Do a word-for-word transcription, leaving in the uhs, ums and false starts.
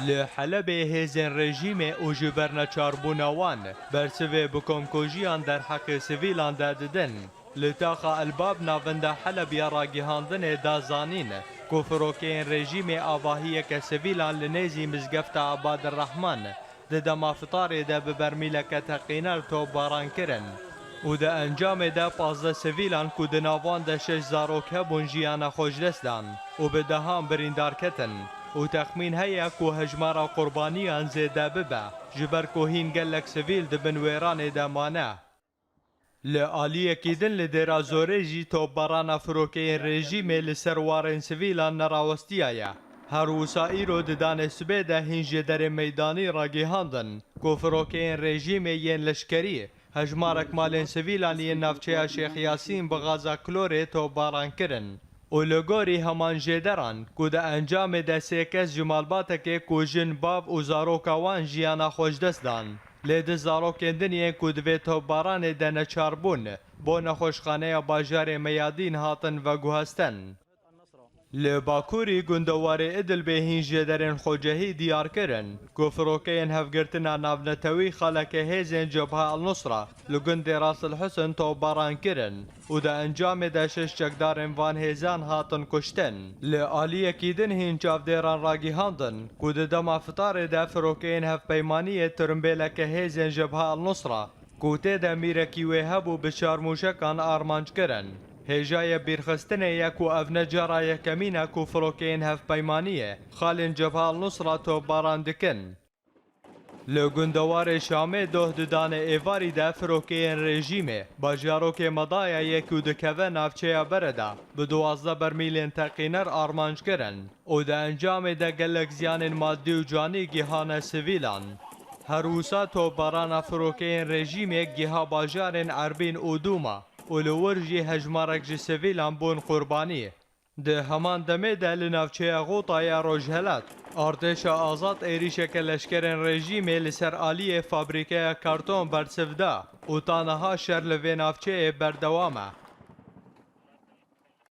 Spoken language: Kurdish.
Li Helebê hêzên rejîmê û ji ber neçarbûna wan bersivê bi komkujiyan derheqê sivîlan de didin. Li taxa Elbab navenda Helebya ragihandinê da zanîn ku firokeyên rejîmê avahiyeke sivîlan li nêzî mizgefta Ebadirrehman di dema fitarê de bi bermîleke teqîner topbaran kirin û di encamê de pazdeh sivîlan ku di nav wan de şeş zarok hebûn jiyana xwe ji dest dan û bi dehan birîndar ketin û texmîn heye ku hejmara qurbaniyan zêde bibe, ji ber ku hîn gelek sivîl di bin wêranê de mane. Li aliyekî din li Dêra Zorê jî topbarana firokeyên rejîmê li ser warên sivîlan nerawestiyaye. Her wisa îro di danê sibê de hîn jêderên meydanî ragihandin ku firokeyên rejîmê yên leşkerî hejmarek malên sivîlan yên navçeya Şêx Yasîn bi gaza klorê topbaran kirin û li gorî heman jêderan ku di encamê de sê kes ji malbatekê ku jin, bav û zaroka wan jiyana xwe ji dest dan. Lê du zarokên din yên ku di vê topbaranê de neçar bûn, bo nexweşxaneya bajarê Meyadîn hatin veguhestin. Li bakurî gundewarê Idilbê hîn jêderên xwecehî diyar kirin ku firokeyên hevgirtina navnetewî xaleke hêzên Cebha El Nusra li gundê Ras El Husin topbaran kirin û di encamê de şeş çekdarên van hêzan hatin kuştin. Li aliyekî din hîn çavdêran ragihandin ku di dema fitarê de firokeyên hevpeymaniyê tirimbêleke hêzên Jebha El Nusra ku tê de mîrekî wê hebû bi çar mûşekan armanc kirin. Hêjayê bîrxistinê ye ku ev ne cara yekemîn e ku firokeyên hevpeymaniyê xalên Cebha El Nusra topbaran dikin. Li gundewarê Şamê doh di danê êvarî de firokeyên rejîmê bajarokê Medaya yek û dikeve navçeya Bereda bi duwazdeh bermîlên teqîner armanc kirin û di encamê de gelek ziyanên madî û canî gihane sivîlan. Her wisa topbarana firokeyên rejîmê giha bajarên Erbîn û Dûma û li wir jî hejmarek ji sivîlan bûn qurbanî. Di heman demê de li navçeya Xûta ya Rojhelat, Artêşa Azad êrîşeke leşkerên rejîmê li ser aliyê fabrîkeya karton bersiv da û ta niha şer li vê navçeyê berdewam e.